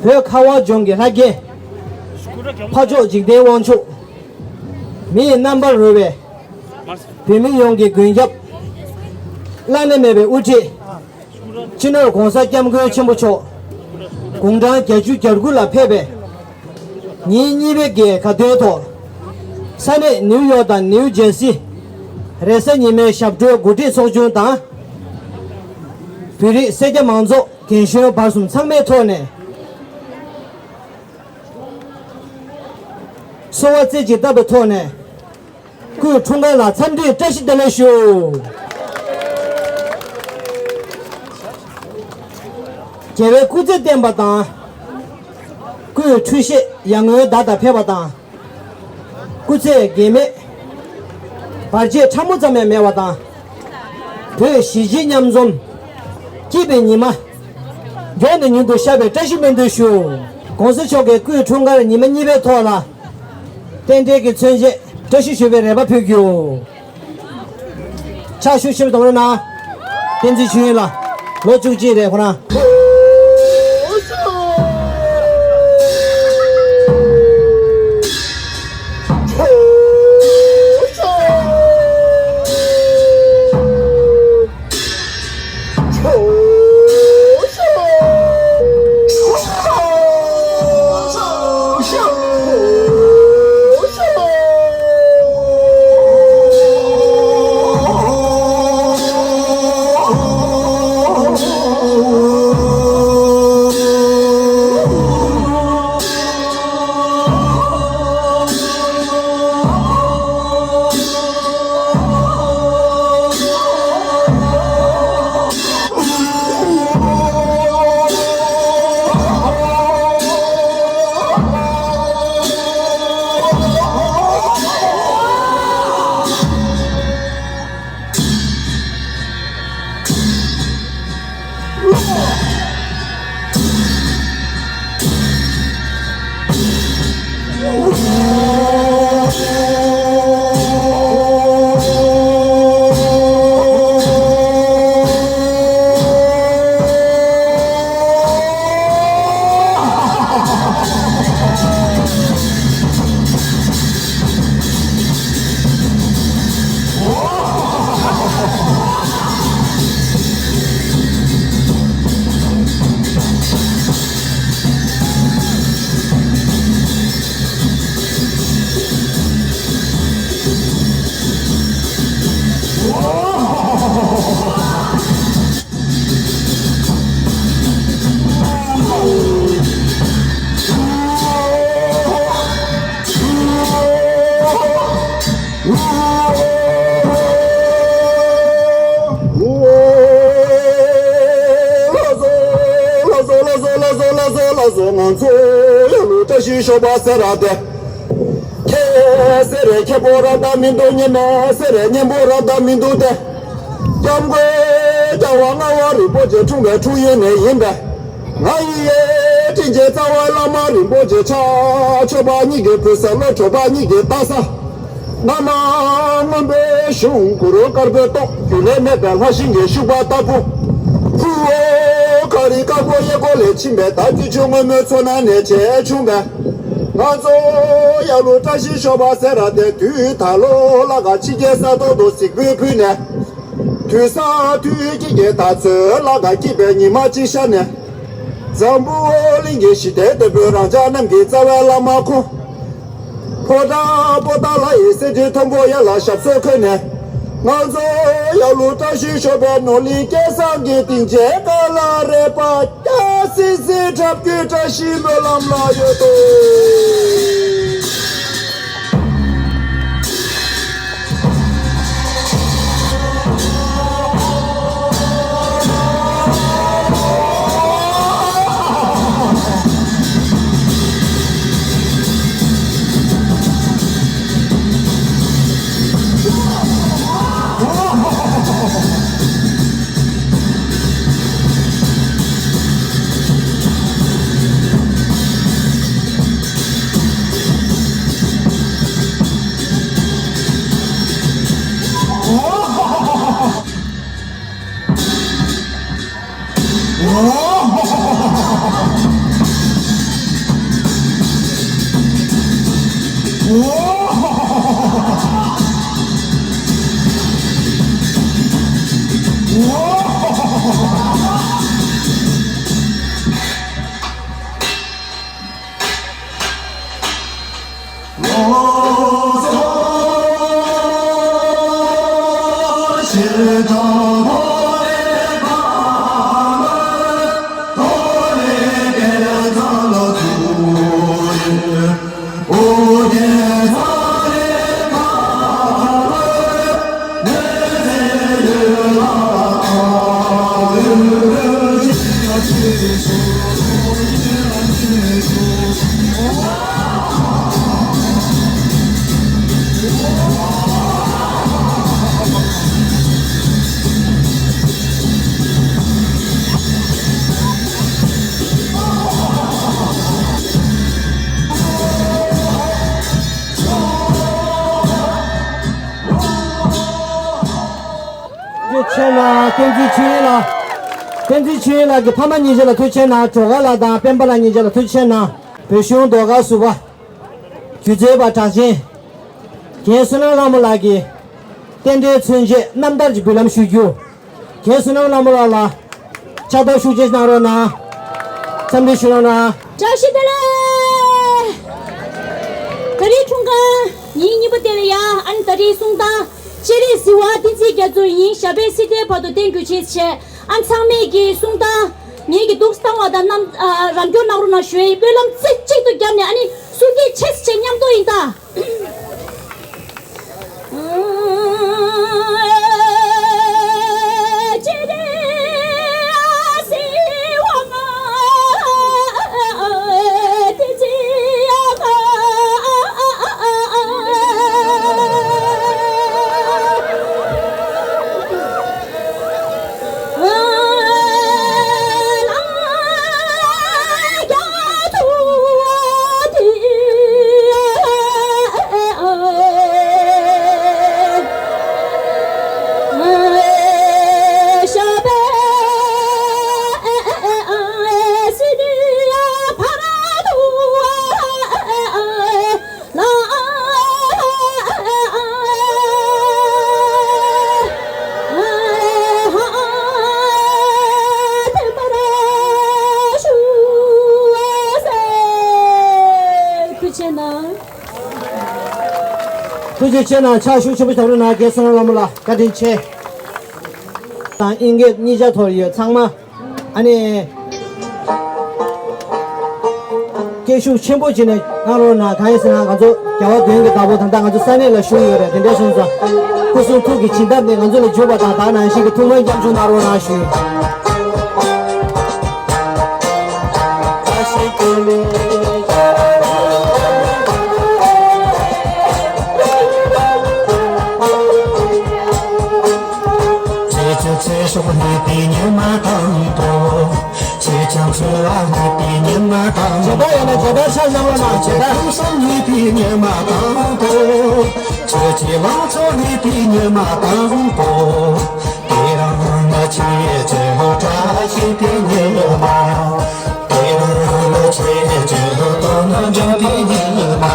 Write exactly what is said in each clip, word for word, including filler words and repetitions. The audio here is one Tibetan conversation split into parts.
བོད་ཁ་བ་ལྗོངས་ཀྱི་ལྷ་རྒྱལ། འཕགས་མཆོག་འཇིག་རྟེན་དབང་ཕྱུག། མི་ཡི་རྣམ་པར་རོལ་བའི། བོད་མི་ཡོངས་ཀྱི་མགོན་སྐྱབས། བླ་ན་མེད་པའི་དབུ་ཁྲིད། སྤྱི་ནོར་༸གོང་ས་༸སྐྱབས་མགོན་ཆེན་པོ་མཆོག་དགུང་གྲངས་བརྒྱད་ཅུ་གྱ་དགུ་ལ་ཕེབས་པའི་ཉིན་གཉིས་པའི་གི་དགའ་སྟོན་ཐོག་ས་གནས་ནིའུ་ཡོག་དང་ནིའུ་ཇེར་སི། རེས་གཟའ་ཉི་མའི་ཞབས་བྲོའི་གོ་སྒྲིག་ཚོགས་ཆུང་དང་། བོད་རིགས་སེར་སྐྱ་མང་ཚོགས་རྒན་གཞོན་བར་གསུམ་ཚང་མའི་ཐོག་ནས། གསོལ་བ་རྩེ་གཅིག་བཏབ་པའི་ཐོག་ནས། སྐུའི་འཁྲུངས་སྐར་ལ་འཚམས་འདྲིའི་བཀྲ་ཤིས་བདེ་ལེགས་ཞུ། རྒྱལ་བའི་སྐུ་ཚེ་བརྟན་པ་དང་། སྐུའི་འཁྲུལ་ཞིག་ཡར་ངོའི་ཟླ་ལྟར་འཕེལ་བ་དང་། སྐུ་ཚེ་རྒས་མེད། བར་ཆད་ཕྲ་མོ་ཙམ་ཡང་མེད་པ་དང་། བོད་གཞིས་བྱེས་མཉམ་འཛོམས། སྐྱིད་པའི་ཉི་མ། མགྱོགས་ནས་མྱུར་དུ་ཤར་བའི་བཀྲ་ཤིས་སྨོན་འདུན་ཞུ། ༸གོང་ས་མཆོག་གི་སྐུའི་འཁྲུངས་སྐར་ཉི་མ་གཉིས་པའི་ཐོག་ལ། རྟེན་འབྲེལ་གྱི་མཚོན་བྱེད་བཀྲ་ཤིས་ཞུ་བའི་རེ་བ་ཕུལ་རྒྱུ། ཕྱག་ཤུགས་ཆེ་རུ་གཏོང་རོགས་གནང་། བསྟན་འཛིན་ཆོས་དབྱིངས་ལགས། ལོ་བཅུ་གཅིག་རེད་ཁོ་རང་། ལགས་སོ། ང་ཚོ་ཡ་ལུ་བཀྲ་ཤིས་ཤོག་པ་ཟེར་ར་དེ། ཁྱེད་ཟེར་རེ་ཁྱེད་པོ་ར་ད་མི་འདུག་ཉེ་མ་ཟེར་རེ་ཉེ་པོ་ར་ད་མི་འདུག་སྟེ། སྐྱབས་མགོན་རྒྱལ་བ་ལྔ་པ་རིན་པོ་ཆེ་འཁྲུངས་པའི་འཁྲུངས་ཡུལ་ནས་ཡིན་པས། ང་ཡི་དྲིན་ཅན་རྩ་བའི་བླ་མ་རིན་པོ་ཆེ་ཕྱག་མཆོད་པ་གཉིས་ཀྱི་བུ་ས་ལོ་གྲོགས་པ་གཉིས་ཀྱི་ལྟ་ས། བླ་མ་མངོན་པའི་གཞུང་གུ་རུ་དཀར་པོའི་ཏོག་རྒྱུད་ལས་མེད་པའི་ལྷ་ཤིང་གི་ཤུག་པ་ལྟ་བུ། ཧུ་ཨོ་ཁ་རི་དཀར་པོ་གཡས་སྐོར་ལས་ཕྱིན་པའི་ཟླ་བཅུ་ཆུ་སྔོན་མོའི་མཚོ་ནང་ནས་བྱས་བྱུང་བས། ང་ཚོ་ཡ་ལུ་བཀྲ་ཤིས་ཤོག་པ་ཟེར་ར་དེ་དུས་ད་ལོ་ལ་ག་ཕྱི་རྒྱལ་ས་ཐོག་ཏུ་གཟིགས་འབུལ་ཕུལ་ནས། དུས་ས་དུས་ཀྱི་རྒྱལ་དར་ཚོས་ལ་ག་སྐྱིད་པའི་ཉི་མ་གཅིག་ཤར་ནས། འཛམ་བུ་གླིང་གི་ཞི་བདེ་ལྟ་བུའི་རང་ཅག་རྣམས་ཀྱི་རྩ་བའི་བླ་མ་ཁོ། ཕོ་བྲང་པོ་ཏཱ་ལ་ཡི་གསེར་གྱི་མཐོན་པོ་ཡ་ལ་ཞབས་སོར་འཁོད་ནས། ང་ཚོ་ཡ་ལུ་བཀྲ་ཤིས་ཤོག་པའི་ནོར་གླིང་སྐལ་བཟང་གི་སྡིངས་ཆའི་ཀ་ལ་རས་པ་སྐྱ་སིལ་སིལ་འཁྲབ་རྒྱུའི་བཀྲ་ཤིས་སྨོན་ལམ་ལ་ཡོད་དོ། ཐུགས་རྗེ་ཆེ་གནང་། བསྟན་འཛིན་ཆོས་དབྱིངས་ལགས། བསྟན་འཛིན་ཆོས་དབྱིངས་ལགས་ཀྱི་ཕ་མ་གཉིས་ཆ་ལ་ཐུགས་རྗེ་ཆེ་གནང་། སྒྲོལ་དཀར་ལགས་དང་སྤེན་པ་ལགས་གཉིས་ཆ་ལ་ཐུགས་རྗེ་ཆེ་གནང་། བོད་གཞུང་ཟློས་གར་ཟུར་པ། སྒྱུ་རྩལ་པ་གྲགས་ཅན། རྒན་བསོད་ནམས་ལྷ་མོ་ལགས་ཀྱིས་རྟེན་འབྲེལ་མཚོན་བྱེད་རྣམ་ཐར་གྱི་འབུལ་ལམ་ཞུ་རྒྱུ། རྒན་བསོད་ནམས་ལྷ་མོ་ལགས་ལ་ཕྱག་རྟགས་ཤུགས་ཆེ་གནང་རོགས་གནང་། འཚམས་འདྲི་ཞུ་རོགས་གནང་། བཀྲ་ཤིས་བདེ་ལེགས། ད་རེས་འཁྲུངས་སྐར་ཉིན་གཉིས་པ་དེ་ལ་ཡ། ཨ་ནི་ད་རེས་གསུང་སྟངས་སྤྱན་རས་གཟིགས་དབང་བསྟན་འཛིན་རྒྱ་མཚོ་ཡིན། ཞབས་པད་སྲིད་མཐའི་བར་དུ་བརྟན་གྱུར་ཅིག་བྱས། ཨ་ནི་ཚང་མས་ཀྱི་གསུང་སྟངས་ངེད་ཀྱི་འདུག་སེ་བཏང་བ་དང་རྣམ། ཨ། རམ་འཁྱོག་གནང་རོགས་གནང་ཞུ་ཡ་ཡིན། སྨོན་ལམ་རྩེ་གཅིག་ཏུ་བརྒྱབ་ནས་ཨ་ནི་གསུང་སྐད་ཆེ་ཙམ་བྱས་མཉམ་དུ་ཡིན་ད། ཐུགས་རྗེ་ཆེ་གནང་། ཐུགས་རྗེ་ཆེ་གནང་། ཕྱག་ཤུགས་ཆེན་པོ་བརྒྱབ་རོགས་གནང་། རྒན་བསོད་ནམས་ལྷ་མོ་ལ་བཀའ་དྲིན་ཆེ། དང་ཨིན་སྐད་གཉིས་ཆ་ཐོར་ཡོད་ཚང་མ། ཨ་ནི། སྐད་ཤུགས་ཆེན་པོ་བྱས་ནས་གནང་རོགས་གནང་། གང་ཡིན་ཟེར་ན་ང་ཚོ་རྒྱལ་བ་དོན་གྱི་བདག་པོ་ད་ལྟ་ང་ཚོ་ས་གནས་ལ་བཞུགས་ཡོད་རེད། དེ་འདྲ་སོང་ཙང་སྐུ་གསུང་ཐུགས་ཀྱི་བྱིན་རླབས་དེ་ང་ཚོ་ལ་འཇུག་པ་དང་། ད་ནང་བཞིན་གྱི་ཐུགས་སྨོན་སྐྱབས་འཇུག་གནང་རོགས་གནང་ཞུ། ཚེས་བཅུ་ཚེས་གསུམ་སླེབས་པའི་ཉི་མ་དང་པོ། ཚེས་བཅུ་ཚེས་ལྔ་སླེབས་པའི་ཉི་མ་དང་པོ། ཇ་དར་ཡོད་ན་ཇ་དར་ཆ་གནང་རོགས་གནང་། ཇ་དར། ཚེས་བཅུ་གསུམ་སླེབས་པའི་ཉི་མ་དང་པོ། ཚེས་བཅུ་ལང་ཚོ་སླེབས་པའི་ཉི་མ་དང་པོ། དེ་རིང་ནི་ཁྱེད་ཚོའི་བཀྲ་ཤིས་པའི་ཉི་མ། དེ་རིང་ནི་ཁྱེད་ཚོའི་དོན་འགྲུབ་པའི་ཉི་མ།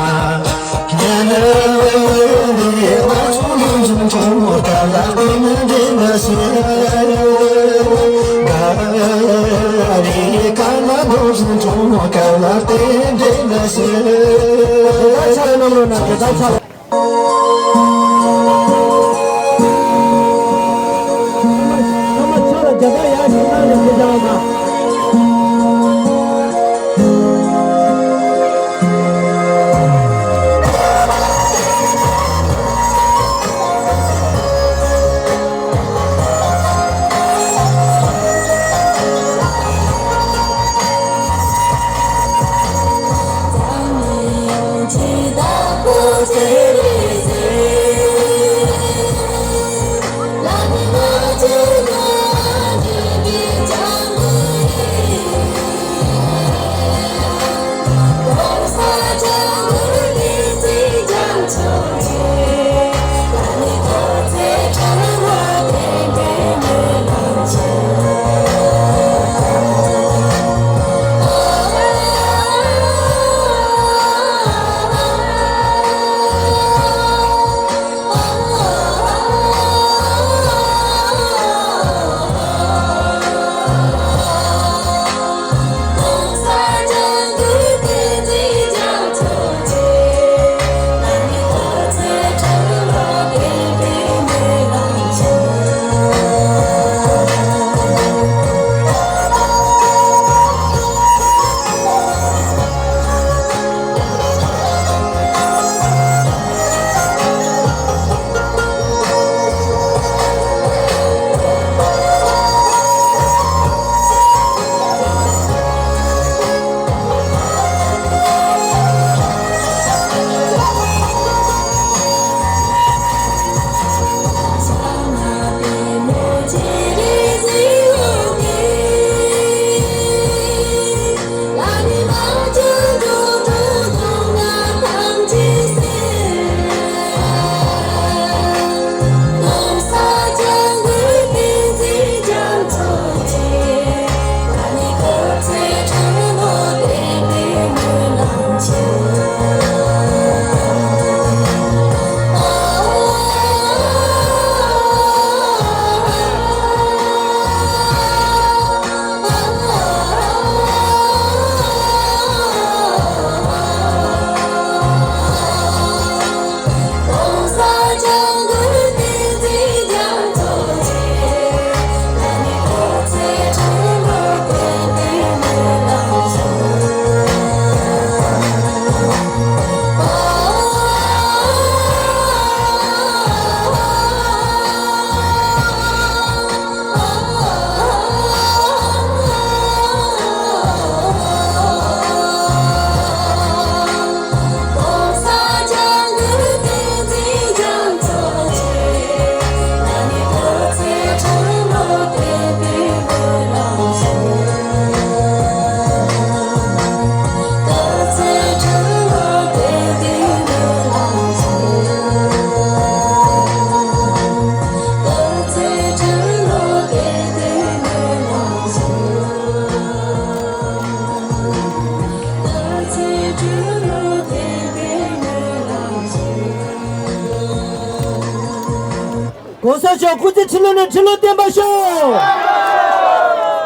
གོང་ས་མཆོག་སྐུ་ཚེ་ཁྲི་ལོ་ནས་ཁྲི་ལོ་བརྟན་པར་ཤོག་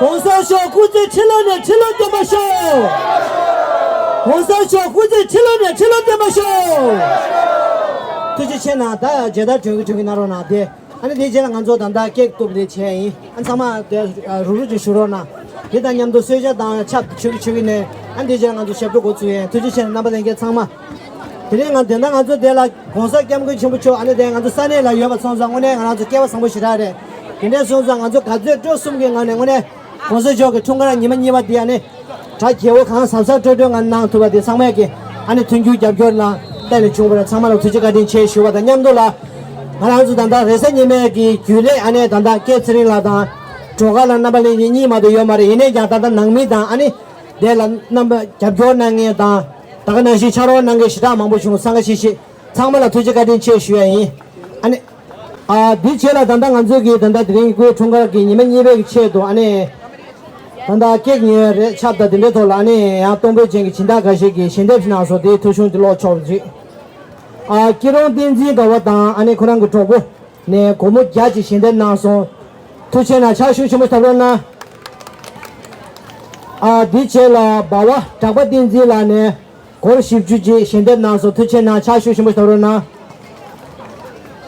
གོང་ས་མཆོག་སྐུ་ཚེ་ཁྲི་ལོ་ནས་ཁྲི་ལོ་བརྟན་པར་ཤོག་གོང་ས་མཆོག་སྐུ་ཚེ་ཁྲི་ལོ་ནས་ཁྲི་ལོ་བརྟན་པར་ཤོག་ཐུགས་རྗེ་ཆེ་གནང་། ད་མཇལ་དར་སྒྲོན་གྱི་སྒྲོན་གྱི་གནང་རོགས་གནང་སྟེ། ཨ་ནི་དེའི་རྗེས་ལ་ང་ཚོ་ད་ལྟ་ཀེག་གཏུབ་རེ་བྱས་ཡིན། ཨ་ཚང་མ་དེ་རུབ་རུབ་ཅིག་བཞུགས་རོགས་གནང་། དེ་དང་མཉམ་དུ་གསོལ་ཇ་དང་ཆབ་མཆོད་ཀྱི་མཆོད་ཀྱི་ནས། ཨ་ནི་དེའི་རྗེས་ལ་ང་ཚོ་ཞབས་བྲོ་འགོ་ཚུགས་ཡིན། ཐུགས་རྗེ་ཆེ་རྣམ་པ་ལྷན་རྒྱས་ཚང་མ། དེ་རིང་ང་དེ་འདྲ་ང་ཚོ་དེ་ལ་༸གོང་ས་༸སྐྱབས་མགོན་ཆེན་པོ་མཆོག་ཨ་ནི་དེ་ང་ཚོ་ས་གནས་ལ་ཡོད་པ་སོང་ཙང་དངོས་གནས་ང་རང་ཚོ་སྐལ་བ་བཟང་པོ་ཞེ་དྲག་རེད། དེ་འདྲ་སོང་ཙང་ང་ཚོ་ག་ཚོད་སྤྲོ་གསུམ་གྱི་ངང་ནས་དངོས་གནས་༸གོང་ས་མཆོག་གི་འཁྲུངས་སྐར་ཉི་མ་གཉིས་པ་འདི་ཨ་ནི་གྲ་རྒྱས་པོ་གང་གཟབ་གཟབ་སྤྲོ་སྤྲོའི་ངང་གནང་ཐུབ་པ་དེ་ཚང་མས་ཀྱི་ཨ་ནི་མཐུན་འགྱུར་རྒྱབ་སྐྱོར་ལ་བརྟེན་ནས་བྱུང་བ་རེད། ཚང་མ་ལ་ཐུགས་རྗེ་བཀའ་དྲིན་ཆེ་ཞུ་བ་དང་མཉམ་དུ་ལ། ང་རང་ཚོ་ད་ལྟ་རེས་གཟའ་ཉི་མའི་གི་རྒྱུན་ལས་ཨ་ནི་ད་ལྟ་སྐལ་ཚེ་རིང་ལགས་དང་སྒྲོལ་དཀར་ལགས་རྣམ་པ་ལྷན་རྒྱས་གཉིས་མ་གཏོགས་ཡོད་མ་རེད། ཡིན་ནའི་ཀྱང་ད་ལྟ་ནང་མི་དང་ཨ་ནི་དེ་ལ་རྣམ་པ་རྒྱབ་སྐྱོར་གནང་མཁན་དང་ད་ག་ནང་བཞིན་ཕྱག་རོགས་གནང་མཁན་ཞེ་དྲག་མང་པོ་བྱུང་། སང་ག་ཤེས་ཤེས་ཚང་མ་ལ་ཐུགས་རྗེ་བཀའ་དྲིན་ཆེ་ཞུ་ཡ་ཡིན། ཨ་ནི། ཨ་དེའི་རྗེས་ལ་ད་ལྟ་ང་ཚོས་ཀྱི་ད་ལྟ་དེ་རིང་སྐུའི་འཁྲུངས་སྐར་གྱི་ཉི་མ་གཉིས་པའི་གི་ཆེད་དུ་ཨ་ནི། ད་ལྟ་ཀེག་ཉོས་རེད། ཆབ་དང་དེ་འདྲའི་ཐོག་ལ་ཨ་ནི་ཡང་གཏོང་ཕོད་ཅན་གྱི་སྦྱིན་བདག་འགའ་ཞིག་གིས་ཞལ་འདེབས་གནང་སོང་། དེའི་ཐོ་གཞུང་དེ་ཀློག་ཆོག་ཅིག་ཨ་སྐྱིད་རོང་བསྟན་འཛིན་དགའ་བ་དང་ཨ་ནི་ཁོ་རང་གི་གྲོགས་པོ་ནས་སྒོར་མོ་བརྒྱ་ཅིག་ཞལ་འདེབས་གནང་སོང་། ཐུགས་རྗེ་ཆེ་གནང་། ཕྱག་ཤུགས་ཆེན་པོ་ཞིག་བརྡབ་རོགས་གནང་། ཨ་དེའི་རྗེས་ལ་འབའ་བ་གྲགས་པ་བསྟན་འཛིན་ལགས་ནས། སྒོར་བཞི་བཅུ་ཅིག་ཞལ་འདེབས་གནང་སོང་། ཐུགས་རྗེ་ཆེ་གནང་། ཕྱག་ཤུགས་ཆེན་པོ་ཞིག་བརྡབ་རོགས་གནང་།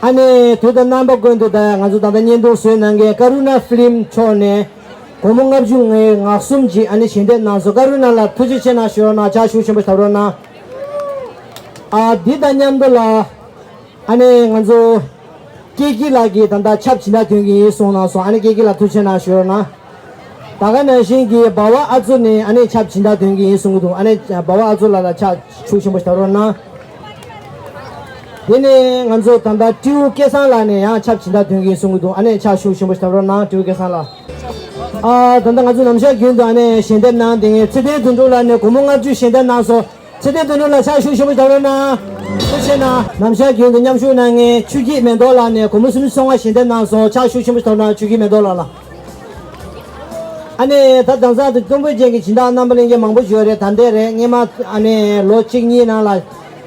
ཨ་ནི་དུས་དང་རྣམ་པ་ཀུན་ཏུ་ད་ང་ཚོ་ད་ལྟ་བརྙན་ཐུང་བཟོས་གནང་མཁན་ཀ་རུ་ན་ཕི་ལིམ་མཆོག་ནས་སྒོར་མོ་ལྔ་བཅུ་ང་གསུམ་ཅིག་ཨ་ནི་ཞལ་འདེབས་གནང་སོང་། ཀ་རུ་ན་ལགས་ཐུགས་རྗེ་ཆེ་གནང་ཞུ་རོགས་གནང་། ཕྱག་ཤུགས་ཆེན་པོ་ཞིག་བརྡབ་རོགས་གནང་། ཨ་འདི་དང་མཉམ་དུ་ལ། ཨ་ནི་ང་ཚོ་སྐྱེ་དཀྱིལ་ལགས་ཀྱིས་ད་ལྟ་ཆབ་སྦྱིན་བདག་དོན་གྱི་ཡིན་གསུངས་གནང་སོང་། ཨ་ནི་སྐྱེ་དཀྱིལ་ལགས་ཐུགས་རྗེ་ཆེ་གནང་ཞུ་རོགས་གནང་། ད་ག་ནང་བཞིན་གྱི་འབའ་བ་ཨ་ཚོ་ནས་ཨ་ནི་ཆབ་སྦྱིན་བདག་དོན་གྱི་ཡིན་གསུང་གི་འདུག་ཨ་ནི་འབའ་བ་ཨ་ཚོ་ལགས་ལ་ཕྱག་ཤུགས་ཆེན་པོ་ཞིག་བརྡབ་རོགས་གནང་། དེ་ནས་ང་ཚོ་ད་ལྟ་སྤྲེའུ་སྐལ་བཟང་ལགས་ནས་ཡང་ཆབ་སྦྱིན་བདག་དོན་གྱི་ཡིན་གསུང་གི་འདུག་ཨ་ནི་ཕྱག་ཤུགས་ཆེན་པོ་ཞིག་བརྡབ་རོགས་གནང་། སྤྲེའུ་སྐལ་བཟང་ལགས། ཨ་ད་ལྟ་ང་ཚོ་ནམ་ཞག་རྒྱུན་དུ་ཨ་ནི་ཞལ་འདེབས་གནང་བསྡད་མཁན་ཚེ་བརྟན་དོན་གྲུབ་ལགས་ནས་སྒོར་མོ་ལྔ་བཅུ་ཞལ་འདེབས་གནང་སོང་། ཚེ་བརྟན་དོན་གྲུབ་ལ་ཕྱག་ཤུགས་ཆེན་པོ་ཞིག་བརྡབ་རོགས་གནང་། ཐུགས་རྗེ་ཆེ་གནང་། ནམ་ཞག་རྒྱུན་དུ་མཉམ་ཞུགས་གནང་མཁན་ཆོས་སྐྱིད་མེ་ཏོག་ལགས་ནས་སྒོར་མོ་སུམ་ཅུ་སོ་ལྔ་ཞལ་འདེབས་གནང་སོང་། ཕྱག་ཤུགས་ཆེན་པོ་ཞིག་བརྡབ་རོགས་གནང་། ཆོས་སྐྱིད་མེ་ཏོག་ལགས་ལ། ཨ་ནི་ད་དེང་སང་དུ་གཏོང་ཕོད་ཅན་གྱི་སྦྱིན་བདག་རྣམ་པ་ལྷན་རྒྱས་མང་པོ་ཡོད་རེད། ད་ལྟའི་རེད། སྔོན་མ་ཨ་ནི་ལོ་གཅིག་གཉིས་ནང་ལ་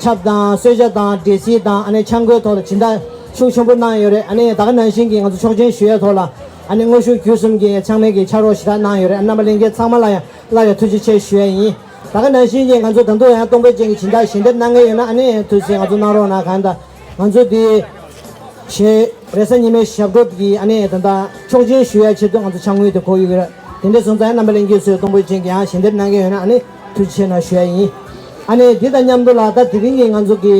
ཆབ་དང་གསོལ་ཇ་དང་འབྲས་སིལ་དང་ཨ་ནི་ཆང་བསྐོལ་ཐོག་ལ་སྦྱིན་བདག་ཤུགས་ཆེན་པོ་གནང་ཡོད་རེད། ཨ་ནི་ད་ག་ནང་བཞིན་གྱི་ང་ཚོ་ཆོག་མཆན་ཞུ་ཡ་ཐོག་ལ་ཨ་ནི་དངོས་ཤུགས་བརྒྱུད་གསུམ་གྱི་ཚང་མས་ཀྱི་ཕྱག་རོགས་ཞེ་དྲག་གནང་ཡོད་རེད། རྣམ་པ་ལྷན་རྒྱས་ཚང་མ་ལ་ཡང་སླར་ཡང་ཐུགས་རྗེ་ཆེ་ཞུ་ཡ་ཡིན། ད་ག་ནང་བཞིན་གྱི་ང་ཚོ་ད་དུང་ཡང་གཏོང་ཕོད་ཅན་གྱི་སྦྱིན་བདག་ཞལ་འདེབས་གནང་མཁན་ཡོད་ན་ཨ་ནི་ཐུགས་རྗེ་ཆེ་ང་ཚོ་གནང་རོགས་གནང་། གང་ལྟར་ང་ཚོ་འདི་ཞེས་རེས་གཟའ་ཉི་མའི་ཞབས་བྲོ་གི་ཨ་ནི་ད་ལྟ་ཆོག་མཆན་ཞུ་ཡ་ཆེད་དུ་ང་ཚོ་ཕྱག་དངུལ་དེ་དགོས་ཡོད་ཀྱི་རེད། དེ་འདྲ་སོང་ཙང་རྣམ་པ་ལྷན་རྒྱས་ཚོས་གཏོང་ཕོད་ཅན་གྱི་ཡང་ཞལ་འདེབས་གནང་མཁན་ཡོད་ན་ཨ་ནི་ཐུགས་རྗེ་ཆེ་གནང་ཞུ་ཡ་ཡིན། ཨ་ནི་འདི་དང་མཉམ་དུ་ལ་ད་དེ་རིང་གི་ང་ཚོ་གི་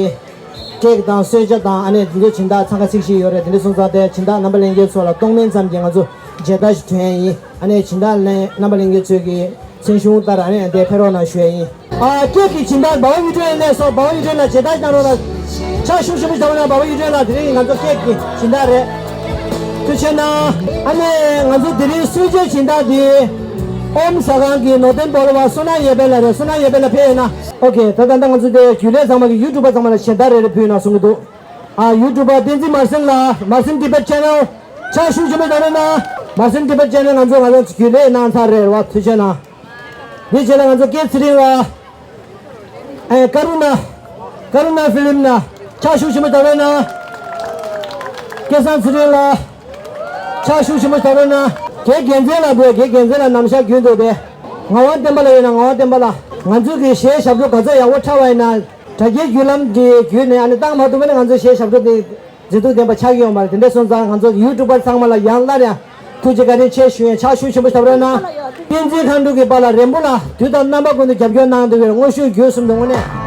ཀེག་དང་གསོལ་ཇ་དང་ཨ་ནི་འདི་ཚོ་སྦྱིན་བདག་འཚང་ཁ་ཚིག་ཞིག་ཡོད་རེད། དེ་འདྲ་སོང་ཙང་དེ་སྦྱིན་བདག་རྣམ་པ་ལྷན་རྒྱས་ཚོ་ལ་གཏོང་མིན་ཙམ་གྱི་ང་ཚོ་མཇལ་དར་ཞིག་ཐོན་ཡ་ཡིན། ཨ་ནི་སྦྱིན་བདག་ལན་རྣམ་པ་ལྷན་རྒྱས་ཚོས་ཀྱི་མཚན་གཞུང་ལྟར་ཨ་ནི་དེ་ཕེབས་རོགས་གནང་ཞུ་ཡ་ཡིན། ཨ་ཀེག་གི་སྦྱིན་བདག་འབའ་བ་གཡུ་སྒྲོན་ལགས་སོ། འབའ་བ་གཡུ་སྒྲོན་ལགས་མཇལ་དར་གནང་རོགས་གནང་། ཕྱག་ཤུགས་ཆེན་པོ་བརྡབ་རོགས་གནང་། འབའ་བ་གཡུ་སྒྲོན་ལགས་དེ་རིང་ང་ཚོ་ཀེག་གི་སྦྱིན་བདག་རེད། ཐུགས་རྗེ་ཆེ་གནང་། ཨ་ནི་ང་ཚོ་དེ་རིང་གསོལ་ཇའི་སྦྱིན་བདག་དེ་ཨོམ་ཟ་ཁང་གི་ནོར་ལྡན་སྦོ་ལོ་བ་བསོད་ནམས་གཡས་སྤེལ་ལགས་རེད། བསོད་ནམས་གཡས་སྤེལ་ལགས་ཕེབས་ཡོད་ན། ཨོ་ཁེ། ད་ད་ལྟ་ང་ཚོ་དེ་རྒྱུན་ལས་ཚང་མ་གི་ཡུ་ཊུབ་པ་ཚང་མ་ལ་ཞལ་འདེབས་རེ་རེ་ཕུལ་ན་གསུང་གི་འདུག་ཨ་ཡུ་ཊུབ་པ་བསྟན་འཛིན་མར་སེང་ལགས། Marsim Tibet Channel། ཕྱག་ཤུགས་ཆེན་པོ་བརྡབ་རོགས་གནང་། Marsim Tibet Channel། ང་ཚོ་ང་ཚོ་རྒྱུན་ལས་གནང་ཚར་རེད་བ། ཐུགས་རྗེ་ཆེ་གནང་། དེའི་རྗེས་ལ་ང་ཚོ་སྐལ་ཚེ་རིང་ལགས། ཨེ་ཀ་རུ་ན། ཀ་རུ་ན་ཕི་ལིམ་ན། ཕྱག་ཤུགས་ཆེན་པོ་བརྡབ་རོགས་གནང་། སྐལ་བཟང་ཚེ་རིང་ལགས། ཕྱག་ཤུགས་ཆེན་པོ་བརྡབ་རོགས་གནང་། དགེ་རྒན་མཚན་ལགས་འདུག་དགེ་རྒན་མཚན་ལགས་ནམ་ཞག་རྒྱུན་དུ་དེ། ངག་དབང་བསྟན་པ་ལགས་ཡོད་ན། ངག་དབང་བསྟན་པ་ལགས། ང་ཚོ་གི་གཞས་ཞབས་བྲོ་ག་ཚོད་ཡག་པོ་འཁྲབ་པ་ཡིན་ན། དྲ་རྒྱའི་བརྒྱུད་ལམ་གྱི་བརྒྱུད་ནས་ཨ་ནི་བཏང་མ་ཐུབ་པ་ན་ང་ཚོ་གཞས་ཞབས་བྲོ་དེ་མཛེས་སྡུག་ལྡན་པ་ཆགས་ཀྱི་ཡོད་མ་རེད། དེ་འདྲ་སོང་ཙང་ང་ཚོ་ཡུ་ཊུབ་པར་ཚང་མ་ལ་ཡང་སླར་ཡང་ཐུགས་རྗེ་བཀའ་དྲིན་ཆེ་ཞུ་ཡས། ཕྱག་ཤུགས་ཆེན་པོ་བརྡབ་རོགས་གནང་། བསྟན་འཛིན་མཁའ་འགྲོ་གི་པཱ་ལགས་རེན་པོ་ལགས། དུས་དང་རྣམ་པ་ཀུན་ཏུ་རྒྱབ་སྐྱོར་གནང་བསྡད་པའི་དངོས་ཤུགས་བརྒྱུད་གསུམ་དུ་དངོས་གནས།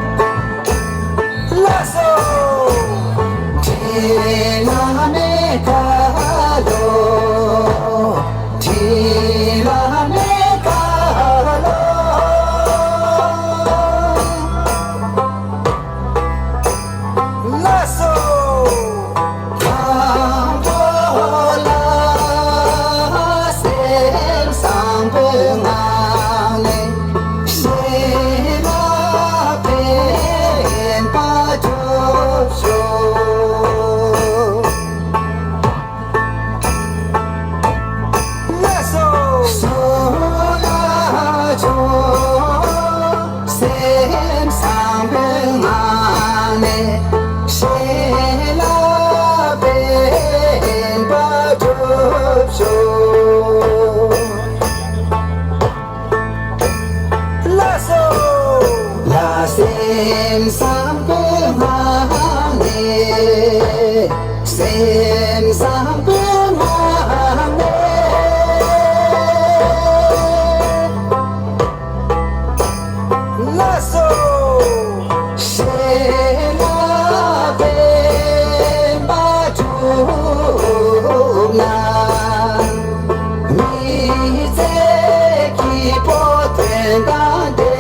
དང་བདེ་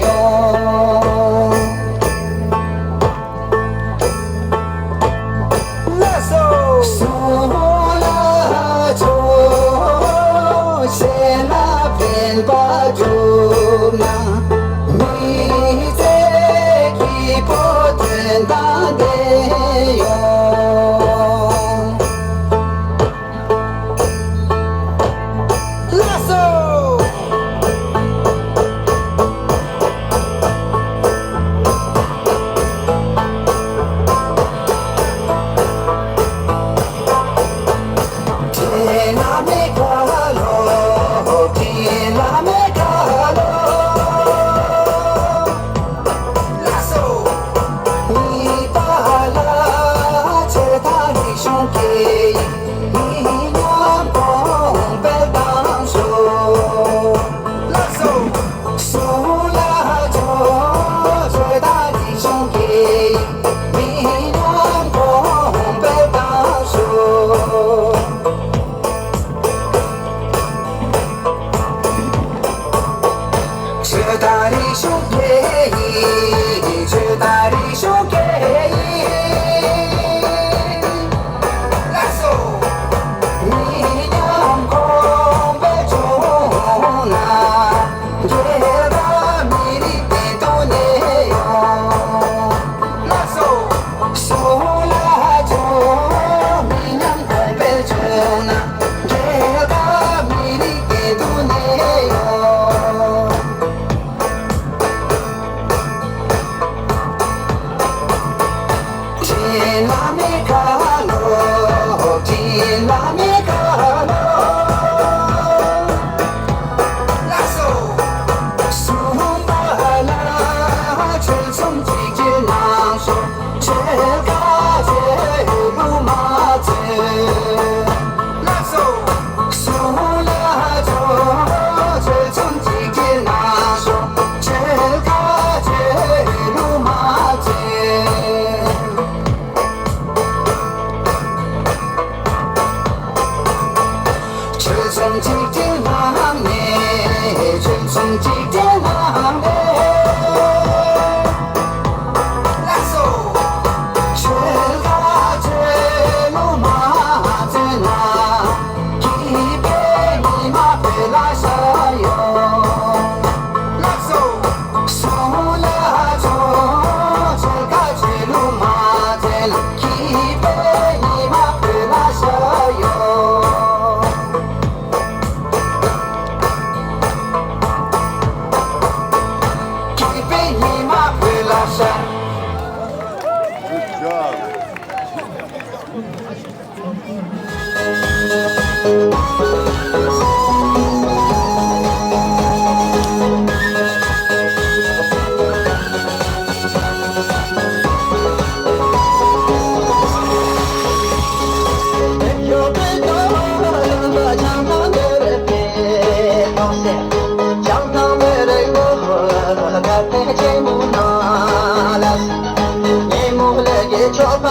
ཡོང་། ལགས་སོ། གསུང་ལ་ཆོས་བྱས་ན་ཕན་པ་བསྒྲུབ་ན། མི་ཚེ་སྐྱིད་པོ་དོན་དང་ལྡན་ཡོང་། ལགས་སོ། དྲིན་ལ་མི་དགའ་ལོ། དྲིན་ལ་མི་དགའ་ལོ། ལགས་སོ། གཉིས་པ་ལ་ཆོས་དང་རིག་གཞུང་སྐད་ཡིག་མི་ཉམས་གོང་འཕེལ་བཏང་ཤོག། ལགས་སོ། གསུང་ལ་ཆོས་ཆོས་དང་རིག་གཞུང་སྐད་ཡིག་མི་ཉམས་གོང་འཕེལ་བཏང་ཤོག། ཆོས་དང་རིག་གཞུང་སྐད་ཡིག་ཆོས་དང་རིག་གཞུང་སྐད་ཡིག་ལགས་སོ། མི་ཉམས་གོང་འཕེལ་བྱུང་ན། རྒྱལ་ཁབ་མི་རིགས་བདེ་སྡུག་གནས་ཡོང་། ལགས་སོ། གསུང་ལ་ཆོས་མི་ཉམས་གོང་འཕེལ་བྱུང་ན། རྒྱལ་ཁབ་མི་རིགས་བདེ་སྡུག་གནས་ཡོང་། དྲིན་ལ་མི་དགའ་ལོ། དྲིན་ལ་མི་དགའ་ལོ། ལགས་སོ། གསུམ་པ་ལ་ཆོལ་གསུམ་གཅིག་གྱུར་གནང་ཤོག། ཆོལ་ཁ་ཆོས་ལུགས་མ་བརྩི། ལགས་སོ། གསུང་ལ་ཆོས་ཆོས་ཆུང་གཅིག་གིས་གནང་ཤོག། ཆོལ་ཁ་ཆོས་ལུགས་མ་བརྩི། ཆོས་ཆུང་གཅིག་གིས་གནང་ནས། ཆོས་ཆུང་གཅིག་གིས་གནང་ནས། ལགས་སོ། ཆོལ་ཁ་ཆོས་ལུགས་མ་བརྩི་ན། སྐྱིད་པའི་ཉི་མ་བོད་ལ་ཤར་ཡོང་། ལགས་སོ། གསུང་ལ་ཆོས་ཆོལ་ཁ་ཆོས་ལུགས་མ་བརྩི་ན། སྐྱིད་པའི་ཉི་མ་བོད་ལ་ཤར་ཡོང་། སྐྱིད་པའི་ཉི་མ་བོད་ལ་ཤར། Good job.